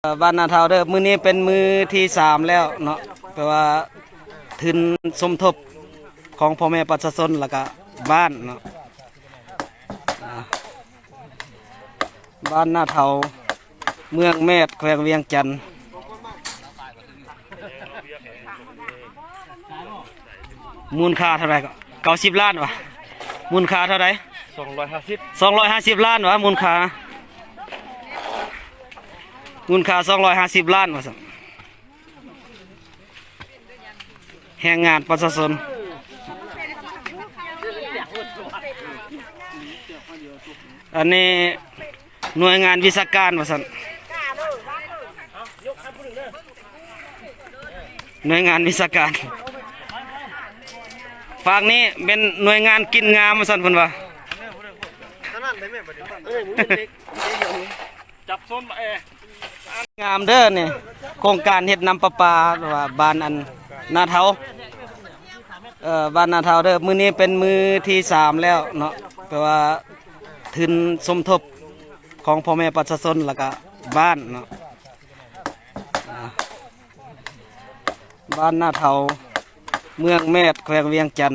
ເອີ ບ້ານນາເທົາເດີ ມື້ນີ້ເປັນມື້ທີສາມແລ້ວເນາະ ແປວ່າທຶນສົມທົບຂອງພໍ່ແມ່ປະຊາຊົນ ແລ້ວກະບ້ານເນາະ ອ່າ ບ້ານນາເທົາ ເມືອງແມດ ແຂວງວຽງຈັນ. ມູນຄ່າເທົ່າໃດກໍ? ເກົ້າສິບລ້ານຫວາ? ມູນຄ່າເທົ່າໃດ? ສອງຮ້ອຍຫ້າສິບ ສອງຮ້ອຍຫ້າສິບລ້ານຫວາ? ມູນຄ່າ ມູນຄ່າສອງຮ້ອຍຫ້າສິບລ້ານວ່າຊັ້ນ. ແຮງງານປະຊາຊົນ ອັນນີ້ໜ່ວຍງານວິຊາການວ່າຊັ້ນ ໜ່ວຍງານວິຊາການ. ຟາກນີ້ເປັນໜ່ວຍງານກິນງາມວ່າຊັ້ນເພິ່ນວ່າ. ຈັບໂຊນມາແອ ງາມເດີນີ້ ໂຄງການເຮັດນ້ຳປະປາ ຫຼືວ່າບ້ານອັນນາເທົາ ເອີ ບ້ານນາເທົາເດີ ມື້ນີ້ເປັນມື້ທີສາມແລ້ວເນາະ ແປວ່າທຶນສົມທົບຂອງພໍ່ແມ່ປະຊາຊົນ ແລ້ວກະບ້ານເນາະ ອ່າ ບ້ານນາເທົາ ເມືອງແມດ ແຂວງວຽງຈັນ.